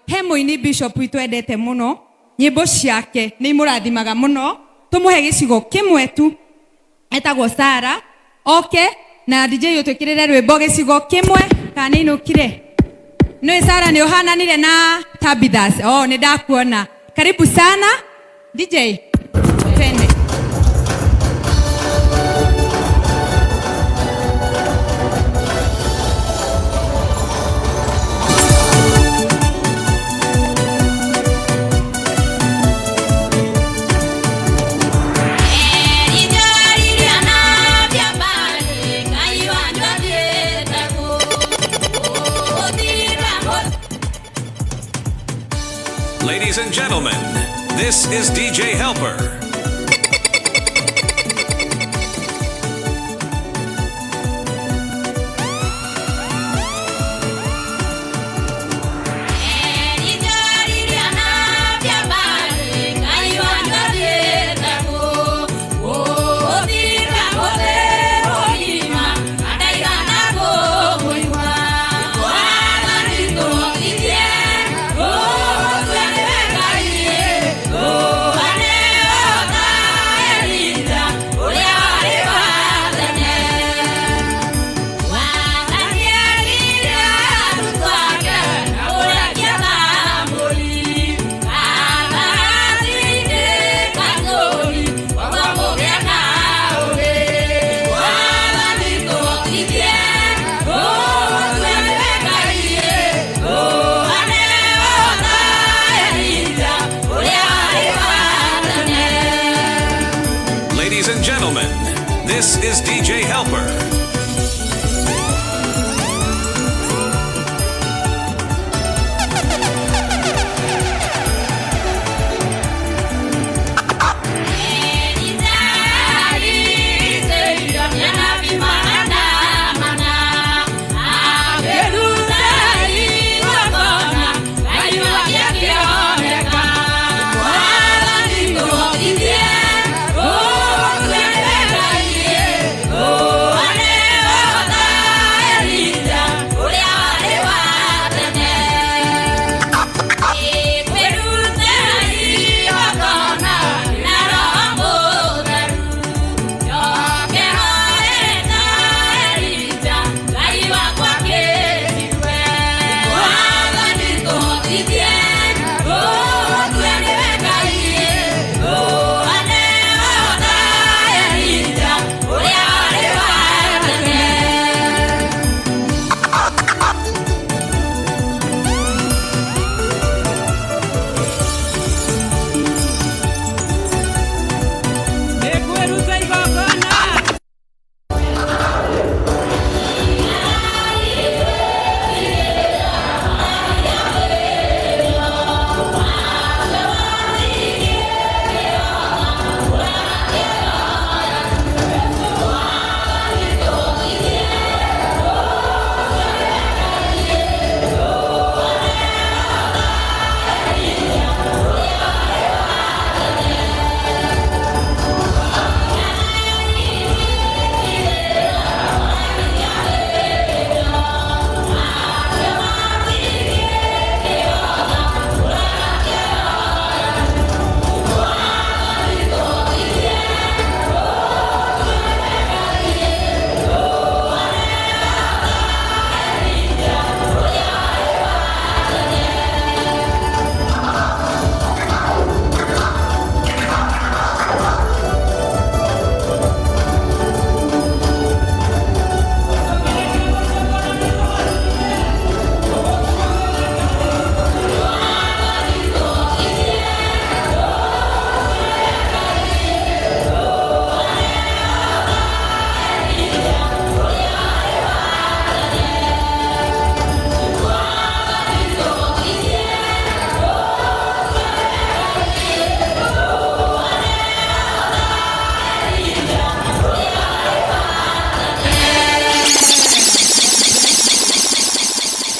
He mũini Bishop witũ endete mũno, nyĩmbo ciake nĩ imũrathimaga mũno. Tũmũhe gĩcigo kĩmwe tu, etagwo Sara oke na DJ ũtwĩkĩrĩre rwĩmbo gĩcigo kĩmwe kana nĩ inũkire. Nĩ Sara nĩ ũhananire na Tabithas. Oh, nĩ ndakuona. Karibu sana DJ. Twende. Ladies and gentlemen, this is DJ Helper. Ladies and gentlemen, this is DJ Helper. Nĩngwĩruta igongona.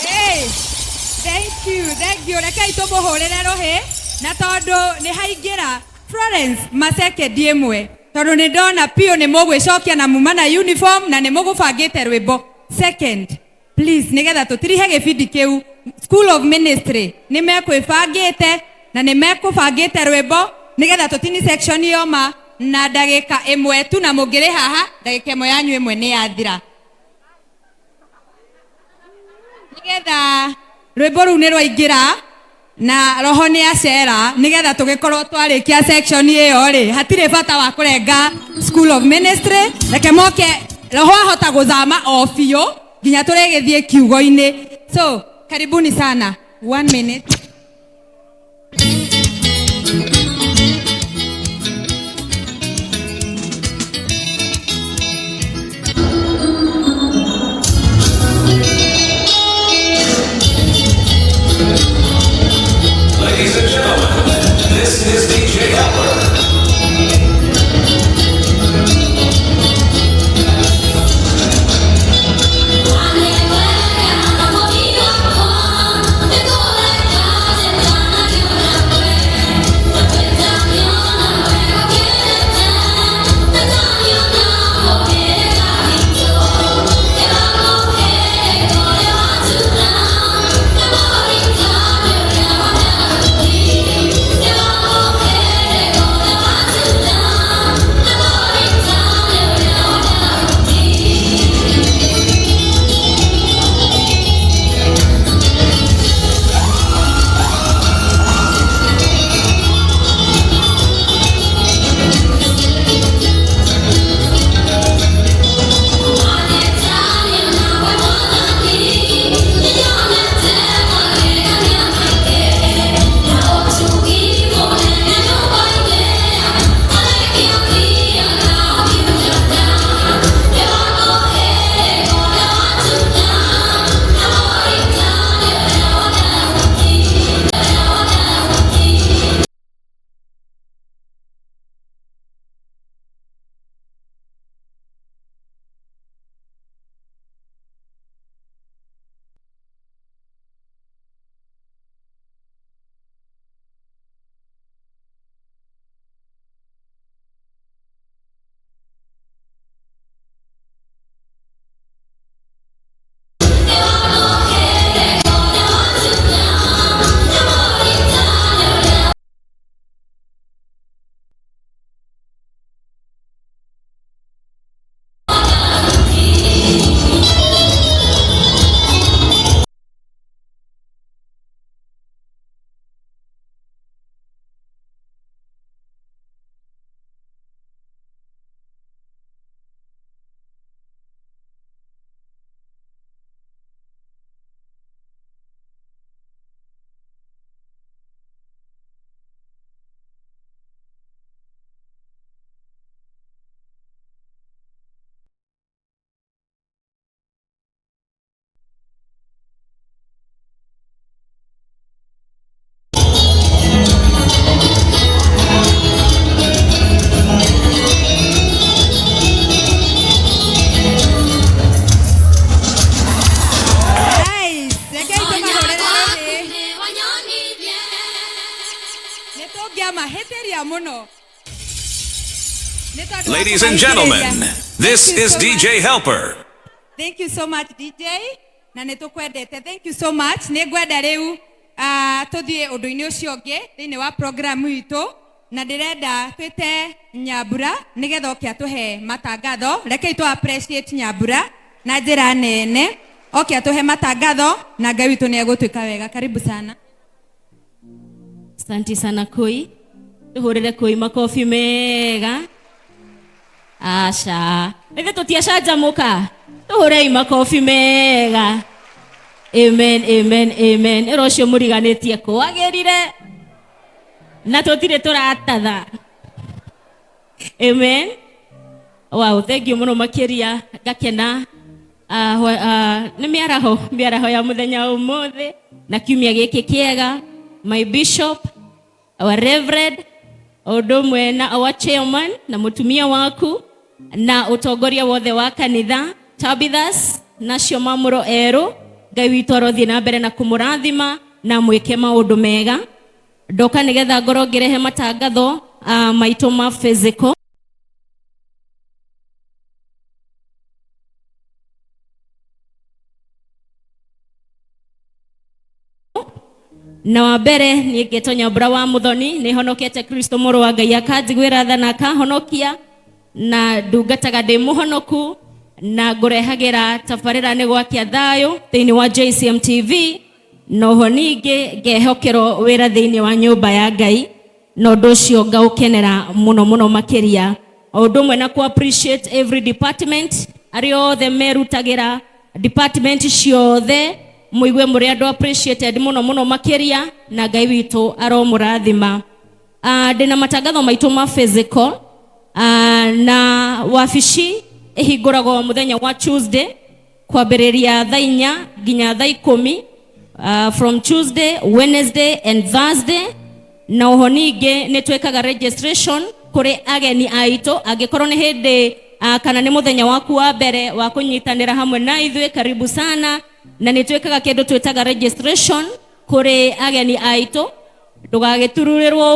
Hey, thank you, thank you. Rekei tũmũhũrĩre rũhĩ na tondũ nĩ haingĩra Florence masekendi ĩmwe tondũ nĩ ndona piũ nĩ mũgwĩcokia na muma na uniform na nĩ mũgũbangĩte rwĩmbo second please nĩgetha tũtirihe gĩbindi kĩu. School of Ministry nĩ mekwĩbangĩte na nĩ mekũbangĩte rwĩmbo nĩgetha tũtini section yoma na ndagĩka ĩmwe tu, na mũngĩrĩ haha ndagĩka ĩmwe yanyu ĩmwe nĩ yathira, nĩgetha rwĩmbo rũu nĩ rwaingĩra na roho nĩ acera, nĩgetha tũgĩkorwo twarĩkia section ĩyo rĩ, hatirĩ bata wa kũrenga School of Ministry. Reke moke, roho ahota gũthama o biũ nginya tũrĩgĩthiĩ kiugo-inĩ. So karibuni sana, one minute. Ladies and gentlemen, this is DJ Helper. Nice. Rekei tũmahũrĩre rũhĩ. Nĩ tũngĩamahĩtĩria mũno. Nĩ tondũ wa Ladies and kũmaingĩrĩria. gentlemen, this Thank you is so DJ much. Helper. Thank you so much, DJ, na nĩ tũkwendete. Thank you so much. Nĩ ngwenda rĩu tũthiĩ ũndũ-inĩ ũcio ũngĩ thĩinĩ wa programu itũ, na ndĩrenda twĩte Nyambura nĩgetha oke atũhe matangatho. Rekei tũ appreciate Nyambura na njĩra nene, oke atũhe matangatho na Ngai witũ nĩ egũtuĩka wega. Karibu sana. Asante sana Koi. Tuhurire Koi makofi mega. Aca. Ithe tũtiacanjamũka. Tuhurei makofi mega. Amen, amen, amen. Ĩro ũcio mũriganĩtie kwagĩrire. Na tũtirĩ tũratatha. Amen. Wow, thank you mũno makĩria, ngakena nĩ mĩaraho ya mũthenya ũmũthĩ na kiumia gĩkĩ kĩega. My bishop, our reverend, o ũndũ ũmwe na our chairman na mũtumia waku na ũtongoria wothe wa kanitha Tabithas nacio mamũro erũ, Ngai witũ arothiĩ na mbere na kũmũrathima na mwĩke maũndũ mega. Ndoka nĩgetha ngorwo ngĩrehe matangatho maitũ ma physical. Na wa mbere niĩ ngetwo Nyambura wa Muthoni, nĩ honokete Kristo mũrũ wa Ngai, akanjiguĩra tha na akanhonokia, na ndungataga ndĩ mũhonoku na ngũrehagĩra tabarĩra nĩ gwakia thayũ thĩinĩ wa JCM TV, na oho ningĩ ngehokerwo wĩra thĩinĩ wa nyũmba ya Ngai, na ũndũ ũcio ngaũkenera mũno mũno makĩria, o ũndũ ũmwe na ku appreciate every department, arĩa othe merutagĩra, department ciothe, mũigue mũrĩ andũ appreciated mũno mũno makĩria, na Ngai witũ aromũrathima. Ndĩna matangatho maitũ ma physical, na wabici ĩhingũragwo mũthenya wa Tuesday kwambĩrĩria thaa 4 nginya thaa 10, from Tuesday, Wednesday and Thursday. Na oho ningĩ nĩ twĩkaga registration kũrĩ ageni aitũ. Angĩkorwo nĩ hĩndĩ kana nĩ mũthenya waku wa mbere wa kũnyitanĩra hamwe na ithuĩ, karibu sana, na nĩ twĩkaga kĩndũ twĩtaga registration kũrĩ ageni aitũ, ndũgagĩtururĩrwo.